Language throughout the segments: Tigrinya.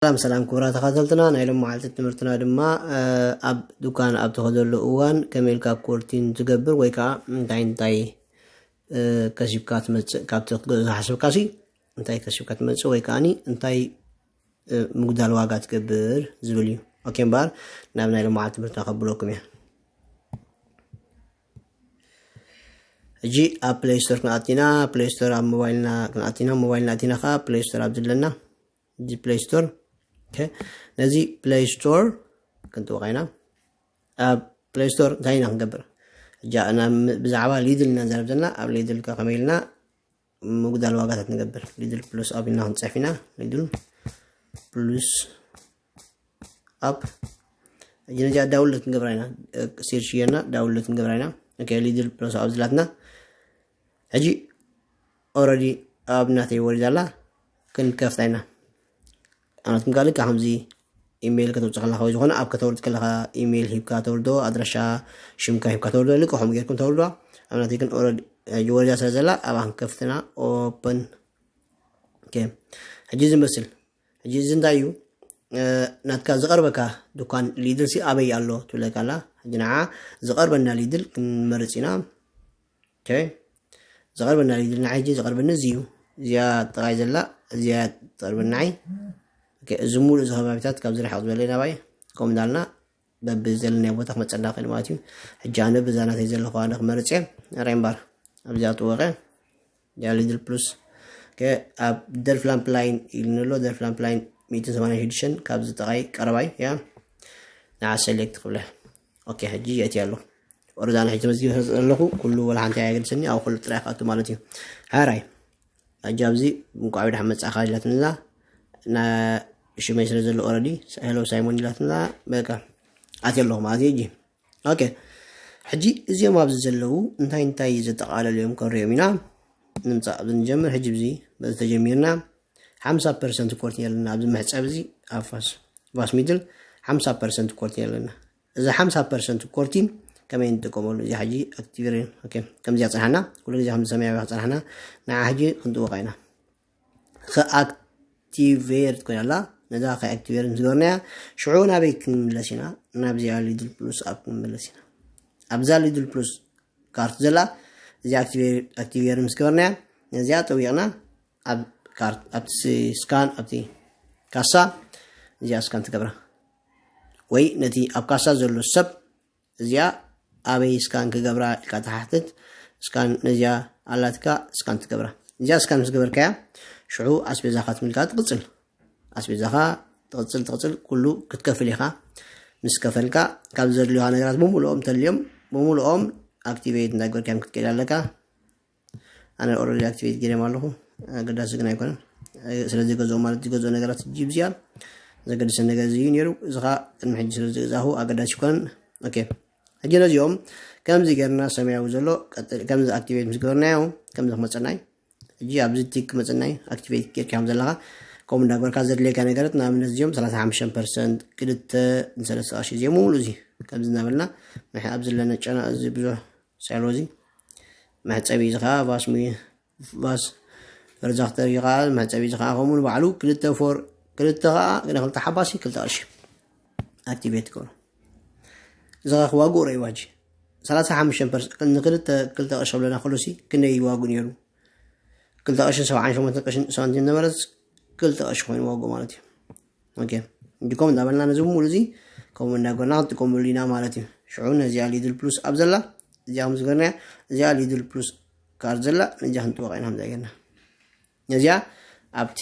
ሰላም ሰላም ክቡራት ተኸታተልትና፣ ናይ ሎም መዓልቲ ትምህርትና ድማ ኣብ ዱካን ኣብ ትኸደሉ እዋን ከመይ ኢልካ ኮርቲን ትገብር ወይ ከዓ እንታይ እንታይ ከሲብካ ትመፅእ፣ ካብቲ ክትገዝኦ ሓስብካ ሲ እንታይ ከሲብካ ትመፅእ ወይ ከዓኒ እንታይ ምጉዳል ዋጋ ትገብር ዝብል እዩ። ኦኬ እምበኣር ናብ ናይ ሎም መዓልቲ ትምህርትና ከብለኩም እየ። ሕጂ ኣብ ፕሌይ ስቶር ክንኣቲና፣ ፕሌይ ስቶር ኣብ ሞባይልና ክንኣቲና፣ ሞባይልና ኣቲና ከዓ ፕሌይ ስቶር ኣብ ዘለና እዚ ፕሌይ ስቶር ነዚ ፕሌይ ስቶር ክንጥወቕ ኢና። ኣብ ፕሌይ ስቶር እንታይ ኢና ክንገብር? ብዛዕባ ሊድል ኢና ዘረብ ዘለና። ኣብ ሊድል ከመይ ኢልና ምጉዳል ዋጋታት ንገብር? ሊድል ፕሉስ ኣብ ኢልና ክንፅሕፍ ኢና። ሊድል ፕሉስ ኣብ ሕጂ ነዚኣ ዳውንሎድ ክንገብራ ኢና። ሲርች ጌርና ዳውንሎድ ክንገብራ ኢና። ሊድል ፕሉስ ኣብ ዝላትና ሕጂ ኦረዲ ኣብ ናተይ ወሪዳ ኣላ። ክንከፍታ ኢና። ኣብናትኩም ካልእ ከምዚ ኢሜይል ከተውፅእ ከለካ ወይ ዝኾነ ኣብ ከተወርድ ከለካ ኢሜይል ሂብካ ተወርዶ፣ ኣድራሻ ሽምካ ሂብካ ተወርዶ፣ ልቀ ከምኡ ጌርኩም ተወርዶ። ኣብናተይ ግን ኦረዲ ሕጂ ወሪዳ ስለ ዘላ ኣብኣ ክንከፍትና። ኦፕን። ሕጂ ዝመስል ሕጂ እዚ እንታይ እዩ? ናትካ ዝቐርበካ ድኳን ሊድል ሲ ኣበይ ኣሎ ትብለካ ኣላ። ሕጂ ንዓ ዝቐርበና ሊድል ክንመርፅ ኢና። ዝቐርበና ሊድል ንዓ ሕጂ ዝቐርበኒ እዚ እዩ። እዚኣ ጥራይ ዘላ እዚኣ ትቐርበኒ ንዓይ። እዚ ሙሉእ እዚ ከባቢታት ካብ ዝርሕቕ ዝበለ ናባይ ከምኡ እንዳልና በብዘለናዮ ቦታ ክመፀና ክእል ማለት እዩ። ሕጂ ኣነ ብዛ ናተይ ዘለኹ ኣነ ክመርፅ እየ። ሬምባር ኣብዚኣ ጥወቀ ያ ሊድል ፕሉስ ኣብ ደርፍላምፕ ላይን ኢልኒ ኣሎ። ደርፍላምፕ ላይን ሚእትን ሰማንያን ሽዱሽተን ካብዚ ጠቓይ ቀረባይ እያ። ንዓ ሴሌክት ክብለ። ኦኬ ሕጂ የእትያ ኣለኹ። ወረዳ ንሕጂ ተመዝጊበ ስለ ዘለኹ ኩሉ ወላ ሓንቲ ኣየገድሰኒ፣ ኣብ ኩሉ ጥራይ ክኣቱ ማለት እዩ። ሓራይ ሕጂ ኣብዚ እንቋዕ ብደሓን መጻእካ ኢላትንላ። ሽመይ ስለ ዘሎ ኦረዲ ሄሎ ሳይሞን ኢላትና በቃ ኣትየ ኣለኹ ማለት እዩ። ሕጂ ኦኬ ሕጂ እዚኦም ኣብዚ ዘለዉ እንታይ እንታይ ዘጠቓለሉ እዮም ክንሪኦም ኢና። ንምፃእ ኣብዚ ንጀምር። ሕጂ ብዚ በዚ ተጀሚርና ሓምሳ ፐርሰንት ኮርቲን ኣለና ኣብዚ መሕፀብ እዚ ኣብ ፋስ ቫስ ሚድል ሓምሳ ፐርሰንት ኮርቲን ኣለና። እዚ ሓምሳ ፐርሰንት ኮርቲን ከመይ ንጥቀመሉ? እዚ ሕጂ ኣክቲቬር ከምዚኣ ፀናሕና ኩሉ ግዜ ከምዚ ሰማያዊ ክፀናሕና ንዓ ሕጂ ክንጥወቃ ኢና። ከኣክቲቬር ኮይና ኣላ። ነዛ ከኣክቲቬር ምስ ገበርናያ ሽዑ ናበይ ክንምለስ ኢና? ናብዚኣ ሊድል ፕሉስ ኣብ ክንምለስ ኢና። ኣብዛ ሊድል ፕሉስ ካርት ዘላ እዚ ኣክቲቬር ምስ ገበርናያ ነዚኣ ጠዊቕና ኣብ ካርት ኣብቲ ስካን ኣብቲ ካሳ እዚኣ ስካን ትገብራ ወይ ነቲ ኣብ ካሳ ዘሎ ሰብ እዚኣ ኣበይ ስካን ክገብራ ኢልካ ትሓትት። ስካን ነዚኣ ኣላትካ ስካን ትገብራ። እዚኣ ስካን ምስ ገበርካያ ሽዑ ኣስቤዛኻ ትምልካ ትቕፅል። ኣስቤዛኻ ትቕፅል ትቕፅል ኩሉ ክትከፍል ኢኻ። ምስ ከፈልካ ካብ ዘድልዩኻ ነገራት ብምሉኦም ተልዮም ብምሉኦም ኣክቲቬት እንዳገበርካዮም ክትከይድ ኣለካ። ኣነ ኦረዲ ኣክቲቬት ገይረም ኣለኹ። ኣገዳሲ ግን ኣይኮነን። ስለዚ ገዝኦ ማለት ዝገዝኦ ነገራት ጅብዝያ ዘገድሰ ነገር እዩ ነይሩ። እዚ ከዓ ቅድሚ ሕጂ ስለ ዝገዛኹ ኣገዳሲ ይኮነን። ኦኬ ሕጂ ነዚኦም ከምዚ ገርና ሰማያዊ ዘሎ ከምዚ ኣክቲቬት ምስ ገበርናዮ ከምዚ ክመፀናይ። ሕጂ ኣብዚ ቲክ ክመፀናይ ኣክቲቬት ጌርካ ከም ዘለካ ከምኡ እንዳገበርካ ዘድልየካ ነገረት ንኣብነት እዚኦም ሰላሳ ሓሙሽተ ፐርሰንት ክልተ ንሰለስተ ቅርሺ እዚኦም ሙሉ እዚ ከምዚ እናበልና ንሕ ኣብ ዘለና ጨና እዚ ብዙሕ ሳይሎ እዚ መሕፀቢ እዚ ከዓ ቫስ ቫስ ፈርዛክተር እዩ ከዓ መሕፀቢ እዚ ከዓ ከምኡ ንባዕሉ ክልተ ፎር ክልተ ከዓ ግና ክልተ ሓባሲ ክልተ ቅርሺ ኣክቲቬት ክገብሮ እዚ ከዓ ክዋግኡ ረእይዋ ሕጂ ሰላሳ ሓሙሽተ ፐርሰንት ንክልተ ክልተ ቅርሺ ክብለና ከሎሲ ክንደይ ይዋጉ ነይሩ ክልተ ቅርሺ ሰብዓን ሸሞንተን ቅርሺ ሳንቲም ነበረስ ክልተ ቅርሺ ኮይኑ ዋጉ ማለት እዩ ኦኬ እንዲኮም እንዳበልና ነዚ ሙሉ እዚ ከምኡ እንዳገና ክንጥቀመሉ ኢና ማለት እዩ ሽዑ ነዚኣ ሊድል ፕሉስ ኣብ ዘላ እዚኣ ከም ዝገርናያ እዚኣ ሊድል ፕሉስ ካርድ ዘላ ነዚኣ ክንጥወቃ ኢና ከምዚኣ ገርና ነዚኣ ኣብቲ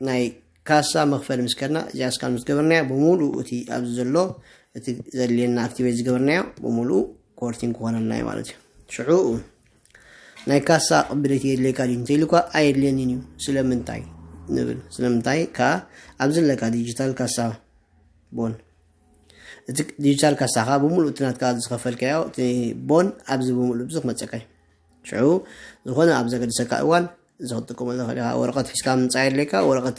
ናይ ካሳ መኽፈል ምስ ከድና እዚኣ ስካን ምስ ገበርናያ ብምሉኡ እቲ ኣብዚ ዘሎ እቲ ዘድልየና ኣክቲቬት ዝገበርናዮ ብምሉኡ ኮርቲን ክኾነልና እዩ ማለት እዩ ሽዑ ናይ ካሳ ቅብለት የድልየካ ድዩ እንተኢሉ እኳ ኣየድልየኒን እዩ ስለምንታይ ንብል ስለምንታይ ከዓ ኣብዚ ኣለካ ዲጂታል ካሳ ቦን እቲ ዲጂታል ካሳ ከዓ ብምሉእ እቲ ናትካ ዝኸፈልካዮ እቲ ቦን ኣብዚ ብምሉእ ብዙ ክመፀካ እዩ ሽዑ ዝኾነ ኣብ ዘገድሰካ እዋን እዚ ክትጥቀመሉ ትኽእል ኢኻ ወረቐት ሒዝካ ምምፃእ የድልየካ ወረቐት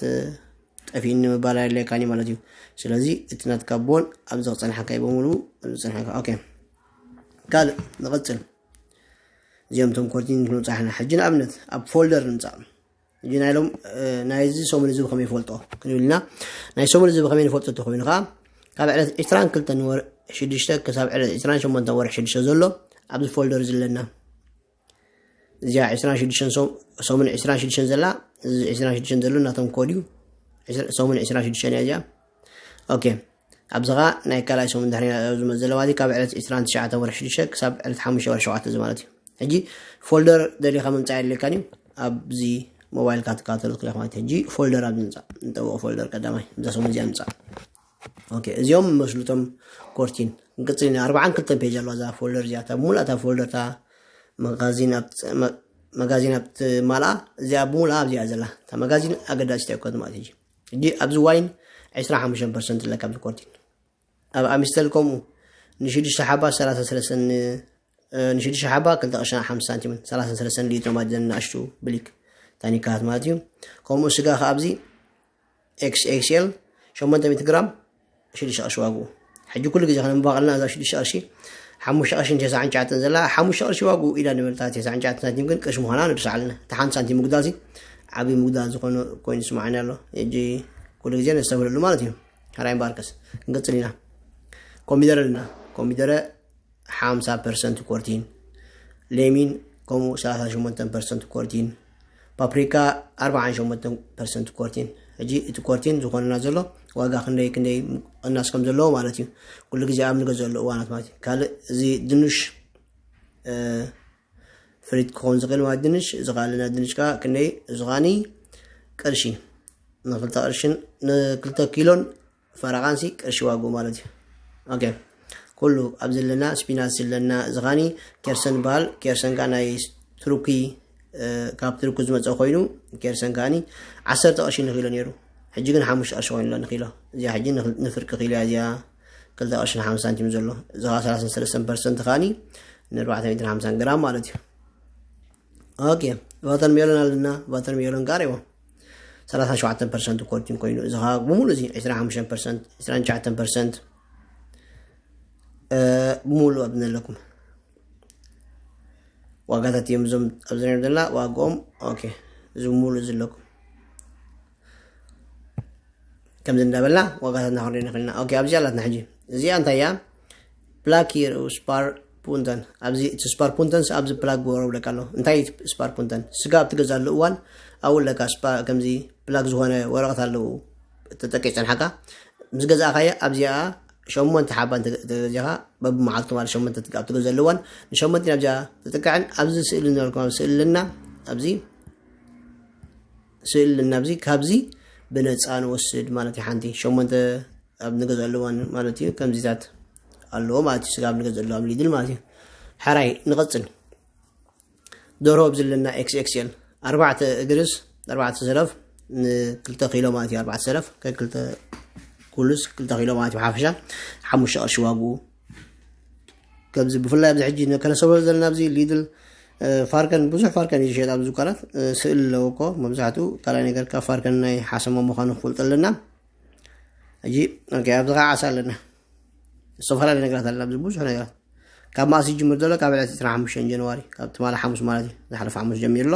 ጠፊእኒ ምባል ኣየድልየካን እዩ ማለት እዩ ስለዚ እቲ ናትካ ቦን ኣብዚ ክፀንሓካ እዩ ብምሉኡ ኣብዚ ክፀንሓካ ኦኬ ካልእ ንቐፅል እዚኦም ቶም ኮርቲን ክንውፃሕ ኢና ሕጂ ንኣብነት ኣብ ፎልደር ንምፃእ ሕጂ ናይ ሎም ናይዚ ሰሙን እዚ ብከመይ ይፈልጦ ክንብል ኢና። ናይ ሰሙን እዚ ብከመይ ንፈልጦ እንተኮይኑ ከዓ ካብ ዕለት ዕስራን ክልተን ወር ሽዱሽተ ክሳብ ዕለት ዕስራን ሸሞንተን ወር ሽዱሽተ ዘሎ ኣብዚ ፎልደር ዘለና እዚኣ ዕስራን ሽዱሽተን ሰሙን ዕስራን ሽዱሽተን ዘላ እዚ ዕስራን ሽዱሽተን ዘሎ ናቶም ኮድ እዩ። ሰሙን ዕስራን ሽዱሽተን እያ እዚኣ። ኦኬ፣ ኣብዚ ኸዓ ናይ ካልኣይ ሰሙን ድሕሪ ዝመፅ ዘለዋ እዚ ካብ ዕለት ዕስራን ትሽዓተን ወርሒ ሽዱሽተ ክሳብ ዕለት ሓሙሽተ ወርሒ ሸውዓተ እዚ ማለት እዩ። ሕጂ ፎልደር ደሊኻ ምምፃእ የድልየካን እዩ። ኣብዚ ሞባይልካ ትከታተሎ ትኽእል ኢኻ ማለት እዩ። ሕጂ ፎልደር ኣብዚ ምምፃእ ንጠውቕ ፎልደር ቀዳማይ እዛ ሰሙን እዚኣ ምምፃእ። ኦኬ፣ እዚኦም መስሉ እቶም ኮርቲን። ክንቅፅል ኢና። ኣርባዓን ክልተን ፔጅ ኣለዋ እዛ ፎልደር እዚኣ። እታ ብሙሉእ እታ ፎልደር እታ መጋዚን ኣብ መጋዚን ኣብ ትማልኣ እዚኣ ብሙሉኣ ኣብዚኣ ዘላ እታ መጋዚን ኣገዳሲት ኣይኮነት ማለት እዩ። ሕጂ ኣብዚ ዋይን ዕስራን ሓሙሽተን ፐርሰንት ኣለካ ኣብዚ ኮርቲን። ኣብ ኣሚስተል ከምኡ ንሽዱሽተ ሓባ ሰላሳ ሰለስተን ንሽዱሽተ ሓባ ክልተ ቅርሽን ሓምሳ ሳንቲምን ሰላሳ ሰለስተን ሊትሮ ማለት ዘን ንኣሽቱ ብሊክ ታኒካት ማለት እዩ። ከምኡ ስጋ ከ ኣብዚ ኤክስኤክስኤል ሸሞንተ ሚእቲ ግራም ሽዱሽተ ቅርሺ ዋግኡ። ሕጂ ኩሉ ግዜ ከነንባቐልና እዛ ሽዱሽተ ቅርሺ ሓሙሽተ ቅርሽን ተስዓን ትሽዓተን ዘላ ሓሙሽተ ቅርሺ ዋግኡ ኢላ ንብል። እታ ተስዓን ትሽዓተን ሳንቲም ግን ቅርሺ ምዃና ንርሳዕ ኣለና። እታ ሓንቲ ሳንቲም ምጉዳል ሲ ዓብዪ ምጉዳል ዝኾነ ኮይኑ ይስማዓኒ ኣሎ። ሕጂ ኩሉ ግዜ ነስተብህለሉ ማለት እዩ። ሕራይ እምበኣርከስ ክንቅፅል ኢና። ኮሚደረ ኣለና። ኮሚደረ ሓምሳ ፐርሰንት ኮርቲን፣ ሌሚን ከምኡ ሰላሳ ሸሞንተ ፐርሰንት ኮርቲን፣ ፓፕሪካ ኣርባዓን ሸሞንተ ፐርሰንት ኮርቲን። ሕጂ እቲ ኮርቲን ዝኾነና ዘሎ ዋጋ ክንደይ ክንደይ ቅናስ ከም ዘለዎ ማለት እዩ። ኩሉ ግዜ ኣብ ንገዘሉ እዋናት ማለት እዩ። ካልእ እዚ ድንሽ ፍሪት ክኸውን ዝኽእል ማለት ድንሽ እዚ ከኣለና ድንሽ ከዓ ክንደይ እዚ ከዓኒ ቅርሺ ንክልተ ቅርሽን ንክልተ ኪሎን ፈረቓንሲ ቅርሺ ዋግኡ ማለት እዩ። ኦኬ፣ ኩሉ ኣብዚ ኣለና ስፒናች ኣለና። እዚ ኸዓኒ ኬርሰን በሃል። ኬርሰን ከዓ ናይ ትርኪ ካብ ትርኪ ዝመፀ ኮይኑ ኬርሰን ከዓኒ ዓሰርተ ቅርሺ ንኪሎ ነይሩ። ሕጂ ግን ሓሙሽተ ቅርሺ ኮይኑ ኣሎ ንኪሎ። እዚኣ ሕጂ ንፍርቂ ኪሎ እያ እዚኣ ክልተ ቅርሽን ሓምሳ ሳንቲም ዘሎ። እዚ ከዓ ሰላሳን ሰለስተን ፐርሰንት ከዓኒ ንኣርባዕተ ሚእትን ሓምሳን ግራም ማለት እዩ። ኦኬ፣ ቫተር ሜሎን ኣለና። ቫተር ሜሎን ጋር ይዎ ሰላሳ ሸውዓተ ፐርሰንት ኮርቲን ኮይኑ እዚ ከዓ ብሙሉ እዚ ዕስራን ሓሙሽተን ፐርሰንት ዕስራን ትሽዓተን ፐርሰንት ብሙሉ ኣብ ዘለኩም ዋጋታት እዮም እዞም ኣብዚ ነር ዘላ ዋግኦም። ኦኬ፣ እዚ ብሙሉ እዚ ኣለኩም ከምዚ እንዳበልና ዋጋታት እናክንሪኦ ንኽእልና። ኦኬ፣ ኣብዚ ኣላትና ሕጂ እዚኣ እንታይ እያ? ብላክ ሂር ስፓር ፑንተን። ኣብዚ እቲ ስፓር ፑንተንስ ኣብዚ ፕላግ ወረው ለካ ኣሎ። እንታይ እዩ ስፓር ፑንተን? ስጋ ኣብ ትገዛሉ እዋን ኣብኡ ለካ ስፓ ከምዚ ፕላግ ዝኾነ ወረቐት ኣለዉ ተጠቂዕ ጸንሓካ ምስ ገዛእካዮ ኣብዚኣ ሸሞንተ ሓባ ተገዚኻ በብመዓልቱ ማለት ሸሞንተ ኣብ ትገዘሉ እዋን ንሸሞንተ ኣብዚኣ ተጠቃዕን ኣብዚ ስእሊ ነበርኩም ኣብ ስእልና ኣብዚ ስእልና ኣብዚ ካብዚ ብነፃ ንወስድ ማለት እዩ። ሓንቲ ሸሞንተ ኣብ ንገዝኣሉ እዋን ማለት እዩ። ከምዚታት ኣለዎ ማለት እዩ። ስጋ ኣብ ንገዝኣሉ ኣብ ሊድል ማለት እዩ። ሕራይ ንቐፅል። ደርሆ ኣብዚ ኣለና ኤክስኤክስኤል ኣርባዕተ እግርስ ኣርባዕተ ሰለፍ ንክልተ ኪሎ ማለት እዩ። ኣርባዕተ ሰለፍ ከክልተ ኩሉስ ክልተ ኪሎ ማለት እዩ። ሓፈሻ ሓሙሽተ ቅርሺ ዋግኡ ከምዚ ብፍላይ ኣብዚ ሕጂ ከነሰብሮ ዘለና ኣብዚ ሊድል ፋርከን ብዙሕ ፋርከን እዩ ዝሸጥ ኣብዚ ዱካናት ስእል ኣለዎ እኮ መብዛሕትኡ ካልኣይ ነገር ካብ ፋርከን ናይ ሓሰማ ምዃኑ ክፈልጡ ኣለና። ሕጂ ኣብዚ ከዓ ዓሳ ኣለና ዝተፈላለዩ ነገራት ኣለና ኣብዚ ብዙሕ ነገራት ካብ ማእሲ ይጅምር ዘሎ ካብ ዕለት ዕስራን ሓሙሽተን ጀንዋሪ ካብ ትማሊ ሓሙስ ማለት እዩ ዝሓለፈ ሓሙስ ጀሚሩ ኣሎ።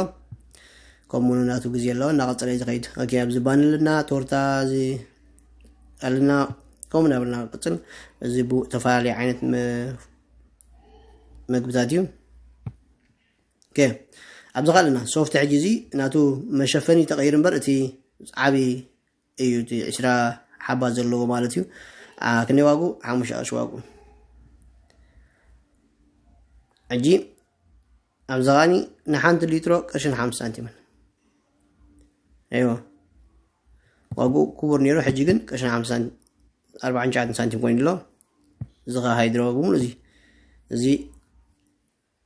ከምኡ ናቱ ግዜ ኣለዎ እናቐፀለ እዩ ዝኸይድ። ኦኬ ኣብዚ ባኒ ኣለና ቶርታ እዚ ኣለና ከምኡ እናበልና ቅፅል እዚ ብተፈላለየ ዓይነት መግብታት እዩ። ኦኬ ኣብዚ ኸ ኣለና ሶፍቲ ሕጂ እዚ ናቱ መሸፈኒ ተቐይሩ እምበር እቲ ዓብዪ እዩ እቲ ዕስራ ሓባ ዘለዎ ማለት እዩ። ክንደይ ዋጉ ሓሙሽተ ቅርሺ ዋጉ ሕጂ ኣብዚ ኸዓኒ ንሓንቲ ሊትሮ ቅርሽን ሓምሳ ሳንቲምን እዎ ዋጉ ክቡር ነይሩ። ሕጂ ግን ቅርሽን ሓምሳ ኣርባዓን ትሽዓተን ሳንቲም ኮይኑ ኣሎ። እዚ ኸ ሃይድሮ ብሙሉ እዚ እዚ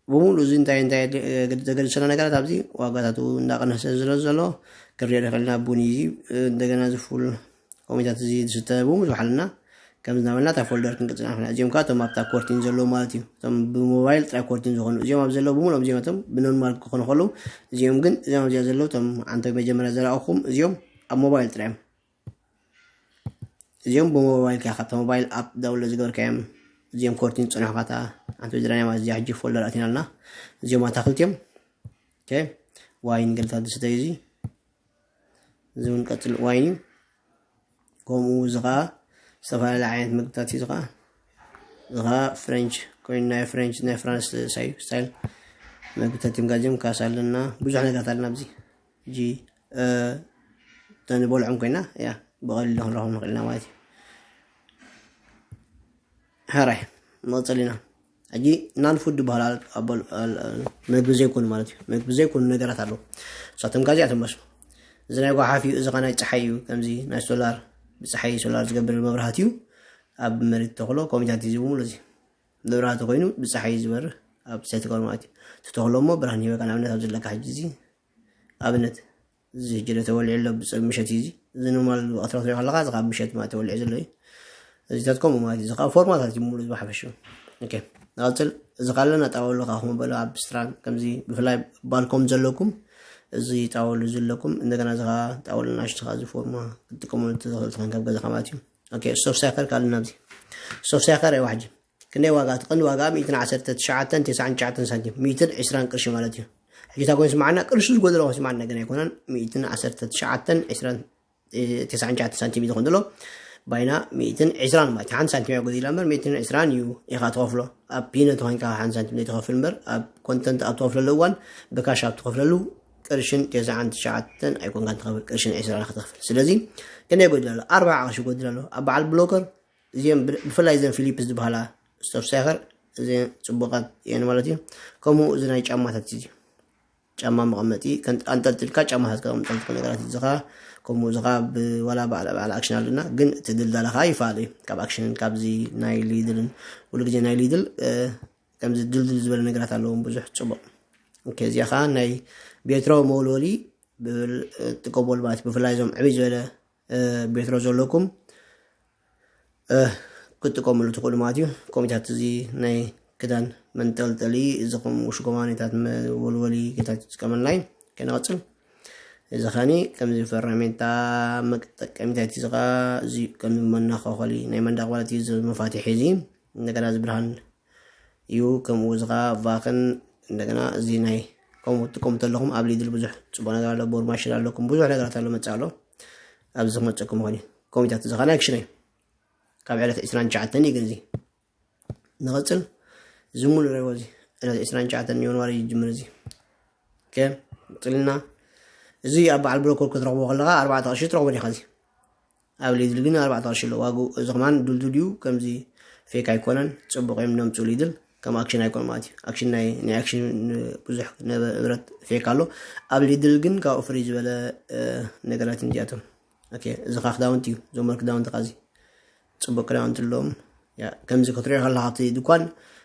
ብሙሉ እዚ እንታይ እንታይ ዘገድሰና ነገራት ኣብዚ ዋጋታቱ እንዳቀነሰ ስለ ዘሎ ክንሪኦ ንኽእል ኢና። ቡኒ እዚ እንደገና እዚ ፉል ኮሚታት እዚ ዝስተ ብሙሉ ዝሓልና ከም ዝነበልና እታ ፎልደር ክንቅፅል ንኽእል። እዚኦም ከዓ እቶም ኣብታ ኮርቲን ዘለዉ ማለት እዩ። እቶም ብሞባይል ጥራይ ኮርቲን ዝኾኑ እዚኦም ኣብ ዘለዉ ብሙሉኦም እዚኦም እቶም ብኖርማል ክኾኑ ከለዉ እዚኦም ግን እዚኦም ኣብዚኣ ዘለዉ እቶም ኣንተ መጀመርያ ዘረኣኹም እዚኦም ኣብ ሞባይል ጥራይ እዮም። እዚኦም ብሞባይልካ ካብታ ሞባይል ኣፕ ዳውንሎድ ዝገበርካዮም እዚኦም ኮርቲን ዝፀንሑካ እታ ሓንቲ ወይዘራንያ ማለት እዚኣ ሕጂ ፎልደር ኣቲና ኣለና። እዚኦም ኣታክልቲ እዮም። ዋይን ገልታት ዝስተዩ እዚ እዚ እውን ቀፅል ዋይን እዩ። ከምኡ እዚ ከዓ ዝተፈላለዩ ዓይነት ምግብታት እዩ። እዚ ከዓ እዚ ከዓ ፍሬንች ኮይኑ ናይ ፍሬንች ናይ ፍራንስ ሳዩ ስታይል ምግብታት እዮም። ጋዜም ካሳ ኣለና፣ ብዙሕ ነገራት ኣለና ኣብዚ። ሕጂ ተንበልዖም ኮይና ያ ብቐሊሉ ክንረኽቦም ንኽእል ኢና ማለት እዩ። ሕራይ መቐፀል ኢና። ሕጂ ናን ፉድ ዝበሃል ምግቢ ዘይኮኑ ማለት እዩ። ምግቢ ዘይኮኑ ነገራት ኣለዉ። ንሳቶም ጋዜያት መስሉ እዚ ናይ ጓሓፍ እዩ። እዚ ኸ ናይ ፀሓይ እዩ። ከምዚ ናይ ሶላር ብፀሓይ ሶላር ዝገብር መብራህቲ እዩ። ኣብ መሬት ተኽሎ ኮሚታት እዩ ዝብሉ እዚ መብራህቲ ኮይኑ ብፀሓይ ዝበርህ ኣብ ሰትገር ማለት እዩ። ትተኽሎ እሞ ብርሃን ይበቃ። ንኣብነት ኣብ ዘለካ ሕጂ እዚ ኣብነት እዚ ሕጂ ዶ ተወሊዑ ኣሎ ብፀ ምሸት እዩ። እዚ እዚ ኖርማል ብቐትሪ ክትሪኦ ከለካ እዚ ካብ ምሸት ማለት ተወሊዑ ዘሎ እዩ። እዚታት ከምኡ ማለት እዩ። እዚ ከዓ ፎርማታት እዩ ሙሉ ዝሓፈሽው። ኦኬ ንቐፅል። እዚ ካለና ጣወሉ ከዓ ክመበሉ ኣብ ስትራን ከምዚ ብፍላይ ባልኮም ዘለኩም እዚ ጣወሉ ዘለኩም እንደገና እዚ ከዓ ጣወሉ ናሽቲ ከዓ እዚ ፎርማ ክትጥቀመሉ ትኽእል ትኾን ካብ ገዛኻ ማለት እዩ። ኦኬ ስቶፍ ሳይከር ካለና ኣብዚ ስቶፍ ሳይከር ኣይዋሕጂ ክንደይ ዋጋ እቲ ቀንዲ ዋጋ ሚእትን ዓሰርተ ትሽዓተን ተስዓን ትሽዓተን ሳንቲም ሚእትን ዕስራን ቅርሺ ማለት እዩ። ሕጂ እታ ኮይኑ ስማዓና ቅርሺ ዝጎደሎ ኮይኑ ስማዓና ግን ኣይኮነን። ሚእትን ዓሰርተ ትሽዓተን ዕስራን ተስዓን ትሽዓተን ሳንቲም እዩ ዝኾን ዘሎ ባይና ሚእትን ዕስራን ማለት እዩ። ሓንቲ ሳንቲም እያ ጎዲላ እምበር ሚእትን ዕስራን እዩ ኢኻ ትኸፍሎ። ኣብ ፒነ ተኾይንካ ሓንቲ ሳንቲም ዘይትኸፍል እምበር ኣብ ኮንተንት ኣብ ትኸፍለሉ እዋን ብካሽ ኣብ ትኸፍለሉ ቅርሽን ተስዓን ትሽዓተን ኣይኮንካን ትኸፍል ቅርሽን ዕስራን ክትኸፍል። ስለዚ ክንደይ ጎዲላ ኣሎ? ኣርባዓ ቅርሺ ጎዲላ ኣሎ። ኣብ በዓል ብሎከር እዚኦም ብፍላይ እዘን ፊሊፕስ ዝበሃላ ስቶፍ ሳይኸር እዚን ፅቡቃት እየን ማለት እዩ። ከምኡ እዚ ናይ ጫማታት እዚ ጫማ መቐመጢ ኣንጠልጥልካ ጫማታት ከቐምጠልካ ነገራት እዚ ኸዓ ከምኡ እዚ ኸዓ ብዋላ በዓል በዓል ኣክሽን ኣለና ግን እቲ ድልዳላ ኸዓ ይፋል እዩ ካብ ኣክሽንን ካብዚ ናይ ሊድልን። ኩሉ ግዜ ናይ ሊድል ከምዚ ድልድል ዝበለ ነገራት ኣለዎም ብዙሕ ፅቡቅ። እዚኣ ኸዓ ናይ ቤትሮ መወልወሊ ጥቀመሉ ማለት ብፍላይ እዞም ዕብይ ዝበለ ቤትሮ ዘለኩም ክትጥቀምሉ ትኽእሉ ማለት እዩ። ኮሚታት እዚ ናይ ክዳን መንጠልጠሊ እዚ ከም ውሽጎማኔታት መወልወሊ ጌታት ዝጥቀመልና እዩ። ከነቐፅል እዚ ኸኒ ከምዚ ፈራሜንታ መጠቀሚታት እዚ ኸዓ እዚ ከም መናኸኸሊ ናይ መንዳቕ ማለት እዩ። እዚ መፋትሒ እዚ እንደገና እዚ ብርሃን እዩ። ከምኡ እዚ ኸዓ ቫክን እንደገና እዚ ናይ ከምኡ ትጥቀሙ ተለኹም ኣብ ሊድል ብዙሕ ፅቡቅ ነገር ኣሎ። ቦርማሽን ኣለኩም ብዙሕ ነገራት ኣሎ መፅእ ኣሎ። ኣብዚ ክመፀኩም ኾኒ ኮሚታት እዚ ኸዓ ናይ ክሽነ ካብ ዕለት ዕስራን ትሽዓተን እዩ ግን እዚ ንቐፅል እዚ ሙሉ ረዎ እዚ ዕለት ዕስራን ትሽዓተን ዮንዋሪ ይጅምር እዚ ቀፅልና እዚ ኣብ በዓል ብሮኮር ክትረኽቦ ከለካ ኣርባዕተ ቅርሺ ትረኽቦ ዲኻ እዚ ኣብ ሊድል ግን ኣርባዕተ ቅርሺ ኣሎ ዋጉ እዚ ከማን ድልዱል እዩ። ከምዚ ፌክ ኣይኮነን ፅቡቅ እዮም ነምፁ ሊድል ከም ኣክሽን ኣይኮን ማለት እዩ። ኣክሽን ናይ ናይ ኣክሽን ብዙሕ ንብረት ፌክ ኣሎ። ኣብ ሊድል ግን ካብኡ ፍሪ ዝበለ ነገራት እንዲያቶም። እዚ ካ ክዳውንቲ እዩ ዘመር ክዳውንቲ ካዚ ፅቡቅ ክዳውንቲ ኣለዎም። ከምዚ ክትሪኦ ከለካ እቲ ድኳን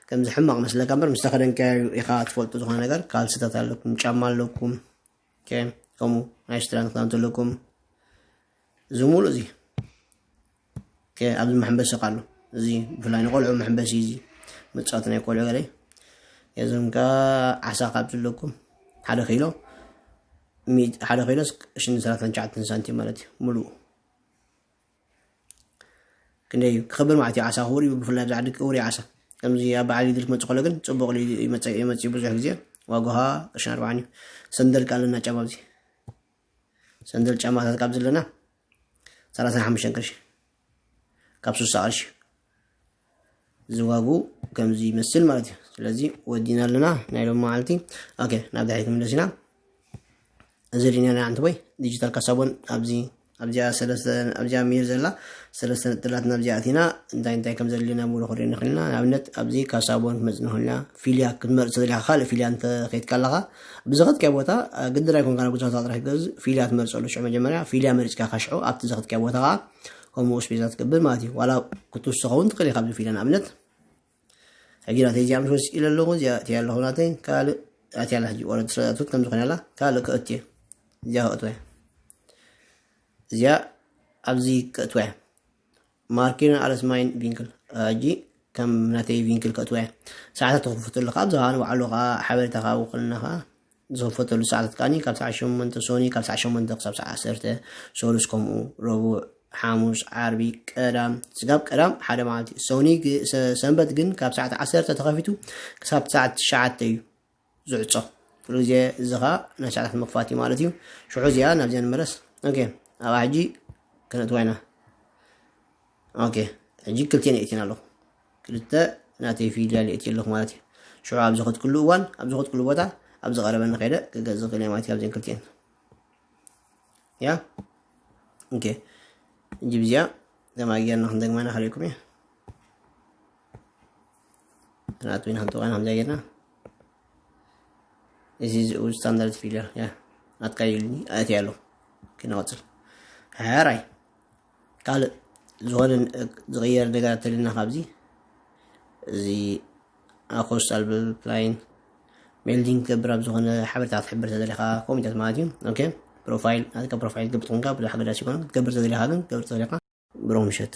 ከምዚ ሕማቅ መስለካ እምበር ምስ ተኸደንካዮ ኢኻ ትፈልጡ ዝኾነ ነገር ካልስታት ኣለኩም ጫማ ኣለኩም ከምኡ ናይ ስትራን ክዳውንቲ ኣለኩም። እዚ ሙሉእ እዚ ኣብዚ መሐንበሲ ኣሎ። እዚ ብፍላይ ንቆልዑ መሐንበሲ እዚ መፃወቲ ናይ ቆልዑ ገለ እዞም ከ ዓሳ ካብ ዘለኩም ሓደ ኪሎ ሓደ ኪሎ ሽን ሰላሳን ትሽዓተን ሳንቲም ማለት እዩ ሙሉእ ክንደይ እዩ ክኽብር ማለት እዩ። ዓሳ ክቡር እዩ ብፍላይ ኣብዚ ዓዲ ክቡር እዩ ዓሳ። ከምዚ ኣብ በዓል ኢድል ክመፅእ ከሎ ግን ፅቡቅ ይመፅእ ብዙሕ ግዜ ዋጋኻ ቅርሽን ኣርባዓን እዩ። ሰንደል ከ ኣለና ጫማ ኣብዚ ሰንደል ጫማታት ካብ ዘለና ሰላሳን ሓሙሽተን ቅርሺ ካብ ሱሳ ቅርሺ ዝዋጉ ከምዚ ይመስል ማለት እዩ። ስለዚ ወዲና ኣለና ናይ ሎም መዓልቲ ኦኬ ናብ ድሕሪት ምለስ ኢና። እዚ ሪና ናይ ኣንተ ወይ ዲጂታል ካሳቦን ኣብዚ ኣብዚኣ ሰለስተ ኣብዚኣ ሚር ዘላ ሰለስተ ነጥላት ናብዚኣ ኣቲና እንታይ እንታይ ከም ዘድልየና ሙሉ ክሪኦ ንኽእልና ንኣብነት ኣብዚ ካሳቦን ክመፅ ንኽእልና ፊልያ ክትመርፅ ተደሊኻ ካልእ ፊልያ እንተ ከይድካ ኣለኻ ብዝኸድካዮ ቦታ ግድን ኣይኮንካ ናብ ጉዛታ ጥራሕ ገዝ ፊልያ ትመርፀሉ ሽዑ መጀመርያ ፊልያ መሪፅካ ካሽዑ ኣብቲ ዝኸድካዮ ቦታ ከዓ ከምኡ ስፔዛ ትገብር ማለት እዩ ዋላ ክትውስ ኸውን ትኽእል ኢኻ ኣብዚ ፊልያ ንኣብነት ሕጂ ናተይ እዚኣ ምስ ወስ ኢለ ኣለኹ እዚኣ እትያ ኣለኹ ናተይ ካልእ ኣትያ ኣላ ሕጂ ወረድ ስረዳቱት ከም ዝኾነ ኣላ ካልእ ከእትየ እዚኣ ከእትወ እዚኣ ኣብዚ ከእትወ ማርኪን ኣለስማይን ቪንክል ሕጂ ከም ናተይ ቪንክል ከእትወ ሰዓታት ተኽፍቱ ኣለካ ኣብዚ ኸዓ ንባዕሉ ከዓ ሓበሬታ ከዓ ውክልና ከዓ ዝኽፈተሉ ሰዓታት ከዓኒ ካብ ሰዓት ሸሞንተ ሶኒ ካብ ሰዓት ሸሞንተ ክሳብ ሰዓት ዓሰርተ ሶሉስ ከምኡ ረቡዕ ሓሙስ ዓርቢ ቀዳም ስጋብ ቀዳም ሓደ መዓልቲ ሰውኒ ሰንበት ግን ካብ ሰዓት ዓሰርተ ተኸፊቱ ክሳብ ሰዓት ትሽዓተ እዩ ዝዕጾ ኩሉ ግዜ እዚ ኸዓ ናይ ሰዓታት መኽፋት እዩ ማለት እዩ ሽዑ እዚኣ ናብዚኣ ንመለስ ኦኬ ኣብኣ ሕጂ ክነእትዋ ኢና። ኦኬ፣ ሕጂ ክልቲኤን የእቲና ኣለኹ። ክልተ ናተይ ፊልድ ኣእትየ ኣለኹ ማለት እዩ። ሽዑ ኣብ ዝኸድኩሉ እዋን፣ ኣብ ዝኸድኩሉ ቦታ፣ ኣብ ዝቐረበኒ ከይደ ክገዝእ ክእል እየ ማለት እዩ። ኣብዘን ክልቲኤን ያ ኦኬ። ሕጂ ብዚኣ ተማጊርና ክንደግማ ኢና ከርእየኩም እየ። ናቱ ኢና ክንጠውቃ ኢና ከምዚኣ ጌርና። እዚ ዝኡ ስታንዳርድ ፊለር ያ ናትካ ኢሉኒ ኣእትየ ኣለኹ። ክነቐጽል። ሕራይ ካልእ ዝኾነ ዝቕየር ነገር ተልና ካብዚ እዚ ኣኮስታል ፕላይን ሜልዲንግ ክገብር ኣብ ዝኾነ ሓበሬታ ክትሕብር ተደሊኻ ኮሚታት ማለት እዩ። ኦኬ ፕሮፋይል ናትካ ፕሮፋይል ግብጥ ኮንካ ብዙሕ ሓገዳሲ ይኮነ ክትገብር ተደሊኻ ግን ገብር ተደሊኻ ብሮ ምሸት